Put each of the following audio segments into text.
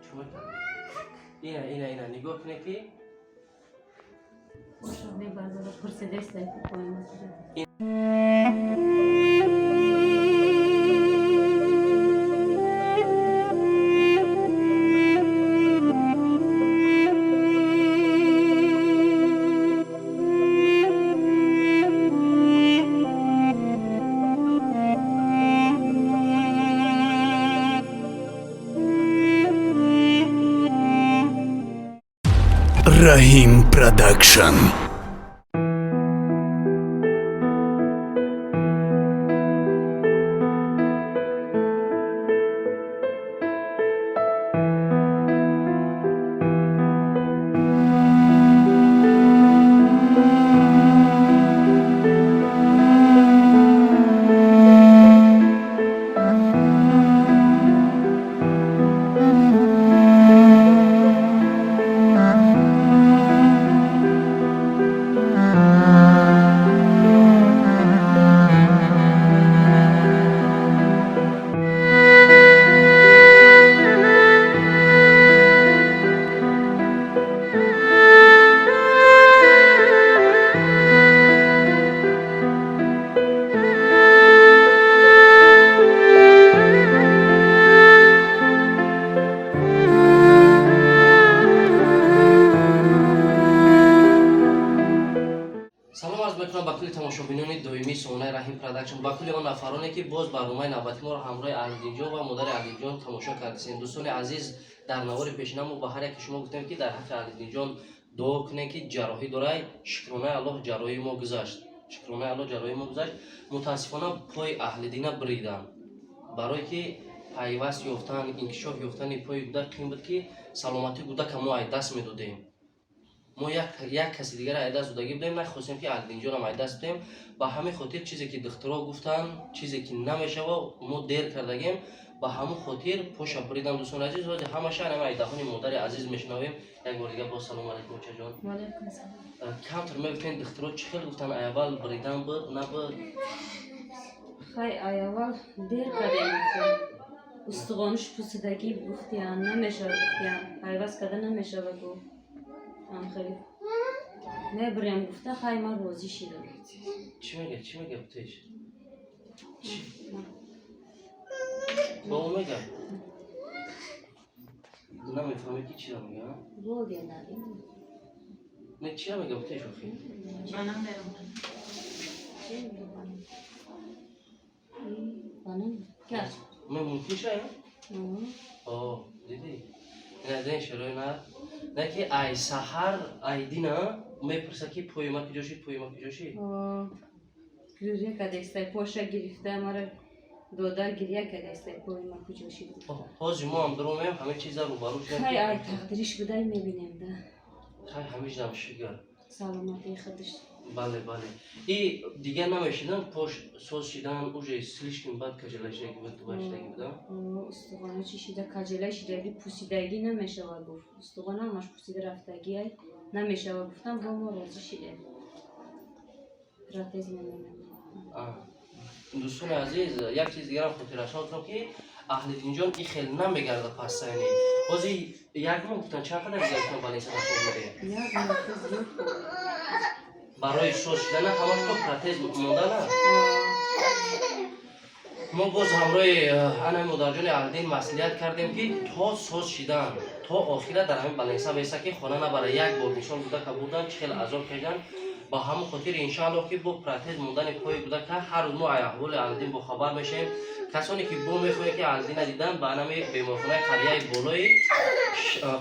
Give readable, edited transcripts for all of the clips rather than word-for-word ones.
Чӣ мекардем? Ина, ина, ина, нигоҳ кунед, ки Боша мебардора, пурсидестай, ки поима куҷо. Раҳим Продакшн. Салом арз мекунам ба кулли тамошобинони доимии сомонаи Раҳим Продакшн, ба кулли он нафароне, ки боз барномаи навбати моро ҳамроҳи Аҳлиддинҷон ва модари Аҳлиддинҷон тамошо кардисем. Дӯстони азиз, дар навори пешина мо ба ҳар яке шумо гуфтем, ки дар ҳаққи Аҳлиддинҷон дуо кунем, ки ҷарроҳӣ дорай. Шукронаи Аллоҳ, ҷарроҳии мо гузашт. Шукронаи Аллоҳ, ҷарроҳии мо гузашт. Мутаассифона, пои Аҳлиддина бириданд, барое ки пайваст ёфтан, инкишоф ёфтани пои гудак қин буд, ки саломатии гудака мо ай даст медодем. Мо як каси дигара ай даст додагӣ будем, нахостем, ки Аҳлиддинҷонам ай даст бидем. Ба ҳамин хотир, чизе ки духтуро гуфтанд, чизе ки намешава, мо дер кардагем, ба ҳамон хотир поша буридам. Дӯстони азиз, ҳозир ҳамаша ана ай даҳони модари азиз мешунавем. Як бор дига боз салому алайкум, очаҷон. Валайкум салом. Камтар мегуфтем, духтуро чӣ хел гуфтанд? Ай аввал бридан буд, набуд? Хай, ай аввал дер кардем. Устухонаш пусидагӣ гуфтиян, намешава гуфтиян, пайваст карда намешава гу. Ам хеле мебурем гуфта, хай, ман розӣ шидам. Чӣ мега, чӣ мега бутеш? Бо мега, намефаҳме, ки чиро мега? Волия нари. Не, чиро мега бутеш охи? Банан берам. Чӣ мега, банан? Банан? Кард. Мумкин шая? О, дидӣ? Ина шарои на на ки ай саҳар ай дина мепурса, ки пои ма куҷо шид, пои ма куҷо шид. Гиря кардестай, поша гирифта, мара дода, гиря кардестай, пои ма куҷо шид. Ҳозир мо ҳам дуромем, ҳамин чиза рӯбарӯ шудем. Хай, ай тақдириш будай, мебинем да. Хай, ҳамин чизам шугар. Саломатии худаш. Бале, бале, и дигар намешидан, пош соз шидан уже слишком бад каҷала шидаги буд, дубай шидаги буда. Устухона чӣ шида, каҷала шидаги, пусидагӣ, намешава гуфт. Устухона ҳамаш пусида рафтагӣ, ай намешава гуфтам, бо мо розӣ шидем. Протез мемонем. Дӯстони азиз, як чиз дигарам хотиррасон кунам, ки Аҳлиддинҷон и хел намегарда пастайни. Ҳозир як моҳ гуфтан, чанд қадар дигар шумо больница хоб медиҳед? Як моҳ зиёд. Барои соз шидана ҳамаш то протез мондана. Мо боз ҳамроҳи ана модарҷони Аҳлиддин маслиҳат кардем, ки то соз шидан, то охира дар ҳамин больница беста, ки хона набара. Як бор мисол гудака бурдан, чӣ хел азоб кашидан. Ба ҳамон хотир, иншааллоҳ, ки бо протез мондани пои гудака ҳар рӯз мо ай аҳволи Аҳлиддин бохабар мешавем. Касоне ки бо мехоҳед, ки Аҳлиддина дидан, ба анами беморхонаи қарияи болои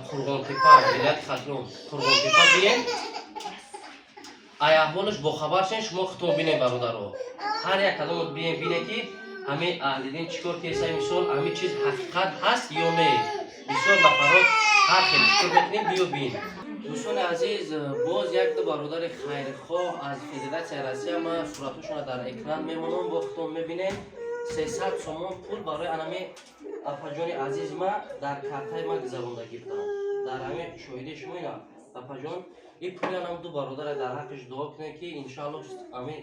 Қурғонтепа, вилояти Хатлон, Қурғонтепа биен, ай аҳволаш бохабар шавед. Шумо худтон бинед, бародаро, ҳар як кадомо биен, бинед, ки ҳамин Аҳлиддин чӣ кор кеса. Мисол, ҳамин чиз ҳақиқат ҳаст ё не? Бисёр нафарот ҳар хел фикр мекунем, биё бин. Дӯстони азиз, боз як ду бародари хайрхоҳ аз Федератсияи Россия, ман суратҳошонро дар экран мемонам, бо худтон мебинем, 300 сомон пул барои анами апаҷони азизи ма дар картаи ма гузарондагӣ буданд. Дар ҳамин шоҳиди шумо ина, апаҷон, ин пули анам ду бародаре, дар ҳаққиш дуо кунед, ки иншоаллоҳ ҳамин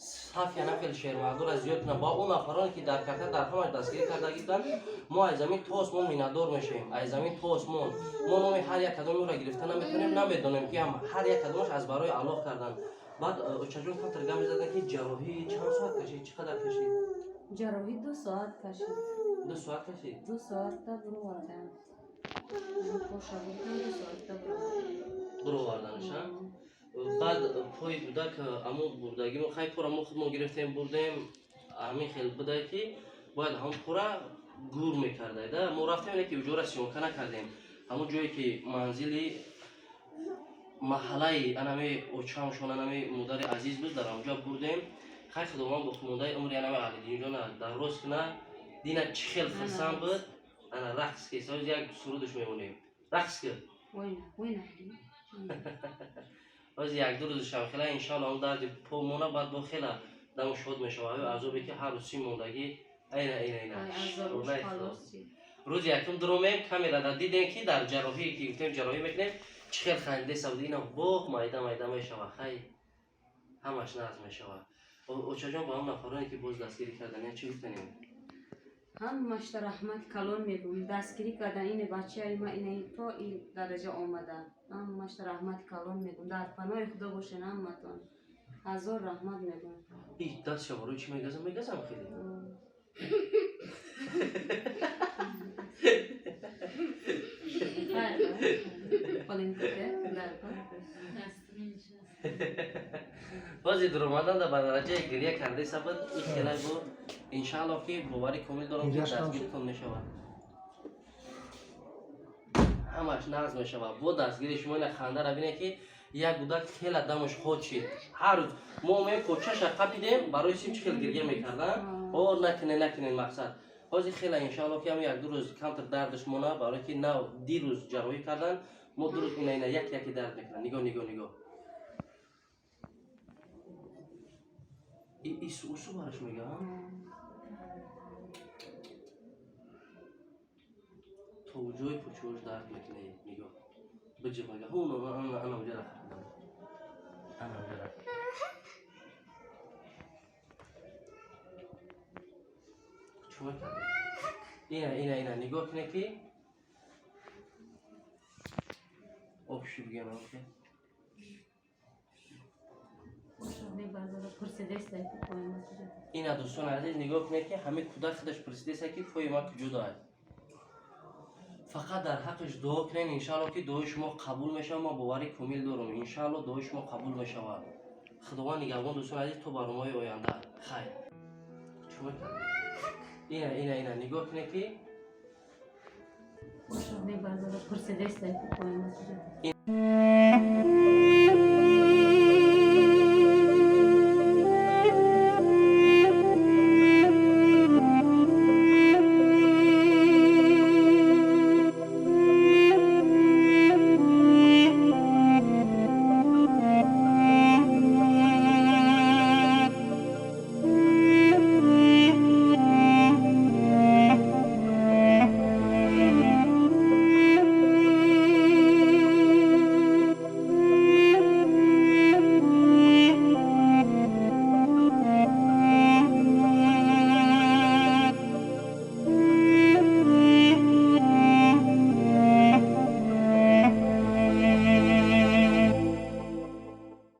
Саф яна хеле шермардора зиёд кунад ба он нафароне, ки дар карта дар ҳамаш дастгирӣ карда гирданд. Мо аз замин то осмон миннатдор мешавем, аз замин то осмон. Мо номи ҳар як кадомеро гирифта наметавонем, намедонем, ки ҳар як кадомаш аз барои Аллоҳ карданд. Баъд очаҷон камтар гап мезаданд, ки ҷарроҳӣ чанд соат кашид, чӣ қадар кашид? Ҷарроҳӣ 2 соат кашид. 2 соат кашид. 2 соата буровардан. Поша бурдан, 2 соата буровардан. Буроварданаш, а? Баъд пои кӯдак амо бурдагимо, хай, пора мо худмо гирифтем, бурдем. Ҳамин хел буда, ки бояд ҳамон пора гур мекардай да. Мо рафтем, ки уҷора съёмка накардем. Ҳамон ҷое ки манзили маҳаллаи анами очамшон, анами модари азиз буд, дар ҳамонҷо бурдем. Хай, Худованд боқимондаи умри анами Алидинҷона дароз куна. Дина чӣ хел хурсанд буд. Ана рақс ки як сурудаш мемонем, рақс ки. Война, война. Боз як-ду рӯзашам хела, иншоалло, он дарди по мона, баъд бо хела даму шод мешава. Аю азобе ки ҳар рӯз сим мондагӣ, айна, айна, айна. Ай азобаш халос шид. Рӯзи якум дуромем, камерада дидем, ки дар ҷарроҳие ки гуфтем ҷарроҳӣ мекунем, чӣ хел хандеса буд. Ина боғ майда майда мешава, хай, ҳамаш нағз мешава. Очаҷон, ба он нафароне, ки боз дастгирӣ кардан, чӣ гуфтанем? Ҳамашта раҳмати калон мегӯм. Дастгирӣ кардан ини бачаи ма ина то ин дараҷа омада. Ҳамашта раҳмати калон мегӯм. Дар паноҳи Худо бошен ҳаматон. Ҳазор раҳмат мегӯм. И дастша барои чӣ мегазам, мегазам хеле? Хайр, Олимпике, дар Бози дуромадан да ба дараҷаи гиря кардеса буд. И хела буд. Иншаалло, ки боварӣ комил дорам, ки Гиряш кам шуд? дастгиритон мешавад, ҳамаш нағз мешавад бо дастгири шумо. Ина хандара бинед, ки як кӯдак хела дамаш ход шид. Ҳар рӯз мо омем, почаша қапидем, барои сим чӣ хел гиря мекардан. О, накунед, накунед, мақсад ҳозир хела, иншаалло, ки ҳам як-ду рӯз камтар дардаш мона, барое ки нав дирӯз ҷарроҳӣ кардан. Мо 2 рӯз ина, ина, як яке дард мекунад. Нигоҳ, нигоҳ, нигоҳ. Ису бараш мега, то ҷои пучош дард мекунад. Нигоҳ, биҷи мега. Ҳуно ана уҷа рафт, ана уҷа рафт. Чӣ мекард? Ина, ина, ина, нигоҳ кунед, ки обши бигем. Мебардора, пурсидестай ки пои ма куҷо. Ина, дӯстони азиз, нигоҳ кунед, ки ҳамин кӯдак худаш пурсидеса, ки пои ма куҷо дорад. Фақат дар ҳаққаш дуо кунед. Иншаалло, ки дуои шумо қабул мешавад. Ма боварӣ комил дорам, иншаалло, дуои шумо қабул мешавад. Худованд нигаҳбон, дӯстони азиз, то барномаҳои оянда. Хайр. Чӣ мекард? Ина, ина, ина, нигоҳ кунед, ки Мебардора, пурсидестай ки пои ма куҷо.